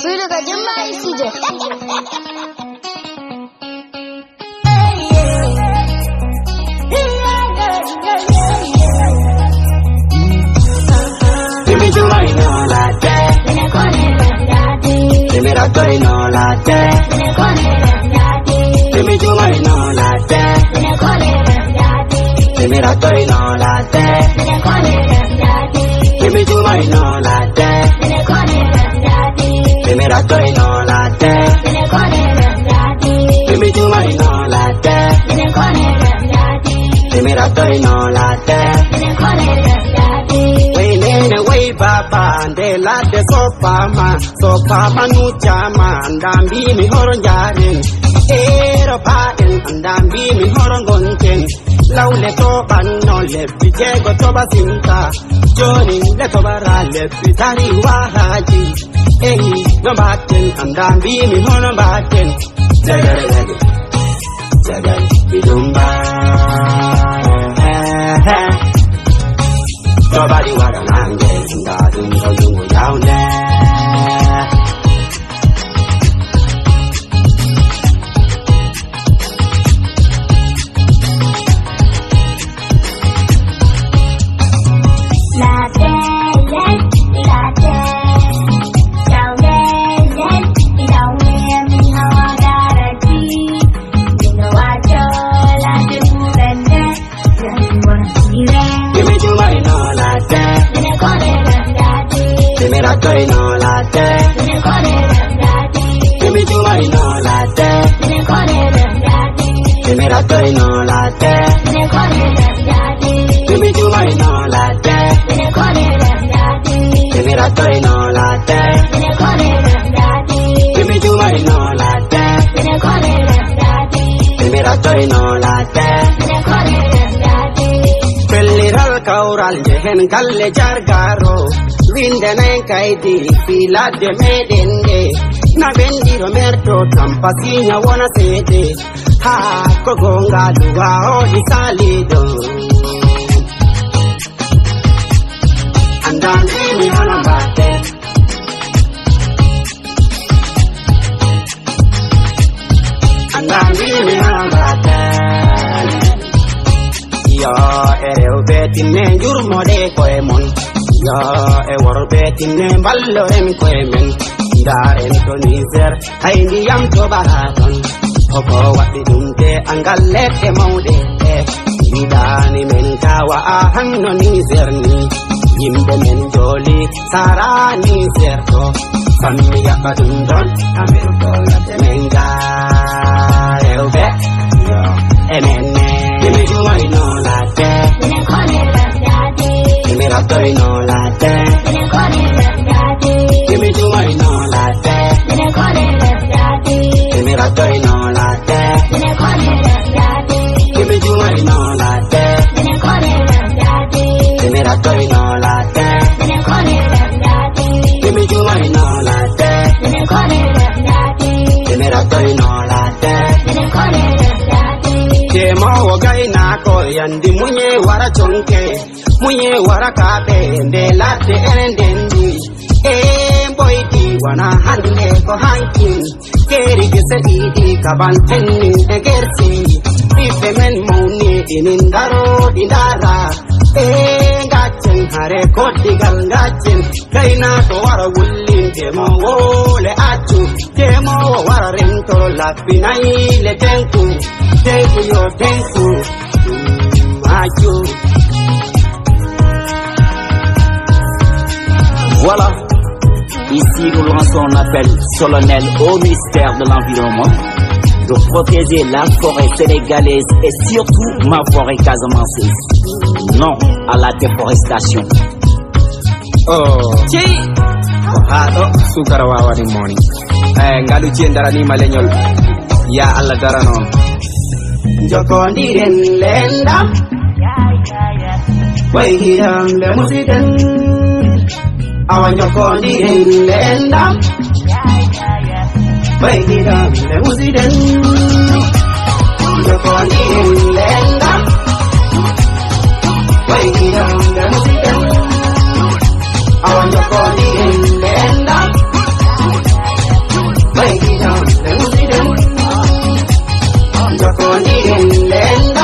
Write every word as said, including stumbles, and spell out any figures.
Tuluka Jumma Isije. Give me joy, no latte. Give me that joy, no latte. Give me joy, no latte. Give me that joy, no latte. Give me joy, no latte. Give me that joy, no latte. Give me joy, no latte. Give me that joy, no latte. Way nene, way baba, nde ladde soppaama, soppaama nujaama, anda mbimi horo njaren. Ero paaɗen, anda mbimi horo ngonten. Lawle to ɓanno, lebbi jeego to ɓasinta. Joni le to ɓara, lebbi tari wahaji. Eyi, no mbatten, anda mbimi hono mbatten. Jagare jage. Jagare, bidumba. Nobody wanna nange, nda dum so dungu down there. Give me joy, no latte. Give me that joy, no latte. Give me joy, no latte. Give me that joy, no latte. Give me joy, no latte. Give me that joy, no latte. Give me joy, no latte. Give me that joy, no latte. Pelliral kawral nde hen galle jargaro. Winde nayi kaydi fii ladde meɗen nde. Na ɓendiro merto tampa siña wona seede. Haa ko goonga luwa o ɗi saliɗo. Andan mi hono mbatte. Andan mi hono mbatte. Yo e rewɓe tinne njurmoɗe koye mon. Yo e worɓe tinne mballoren koye men. Ndaren to Niger. Hay ndiyam to ɓara ton. Koko waɗi ɗum de angal leɗɗe mawɗe. E yiɗani men gawa a hanno Niger ni. Yimɓe men joli sara Niger to. Fammi yaɓa ɗum ɗon. Amen ko ladde men ga rewɓe. Yo, amen ne. Yimɓe juwari no ladde. Yimɓe rattore no ladde. Yimɓe juwari no ladde. Yimɓe rattore no ladde. Yimɓe juwari no ladde. Yimɓe rattore no ladde. Yimɓe juwari no ladde. Yimɓe rattore no ladde. Demowo gaynaako yandi muñe wara conke. Muñe wara kaɓe nde ladde ene ndendi. E mboydi wona hannde ko hankin. Keeri gese ɗiɗi kaban tenni e gersi. Ɓiɓɓe men mawni inin ndaro ɗi ndara. E ngaccen hare koddigal ngaccen. Gaynaaɗo wara wullinde mo wole accu. Demoowo wara rentoro labbinayi le tenku. Tenku yo tenku. Accu. Voilà. Ici, nous lançons un appel solennel au ministère de l'Environnement de protéger la forêt sénégalaise et surtout ma forêt casamançaise. Non à la déforestation. Oh. Cey. Ko haa ɗo suukara waawani mawni. Eh, ngalu ciye daraniima leñol. Ya Allah dara noon. Jokondiren lendam. Way gidan da musiden. Awa jokondiren lendam. Way gidan da musiden. Jokondiren lendam. Way gidan da musiden. Awa jokondiren lendam. Nden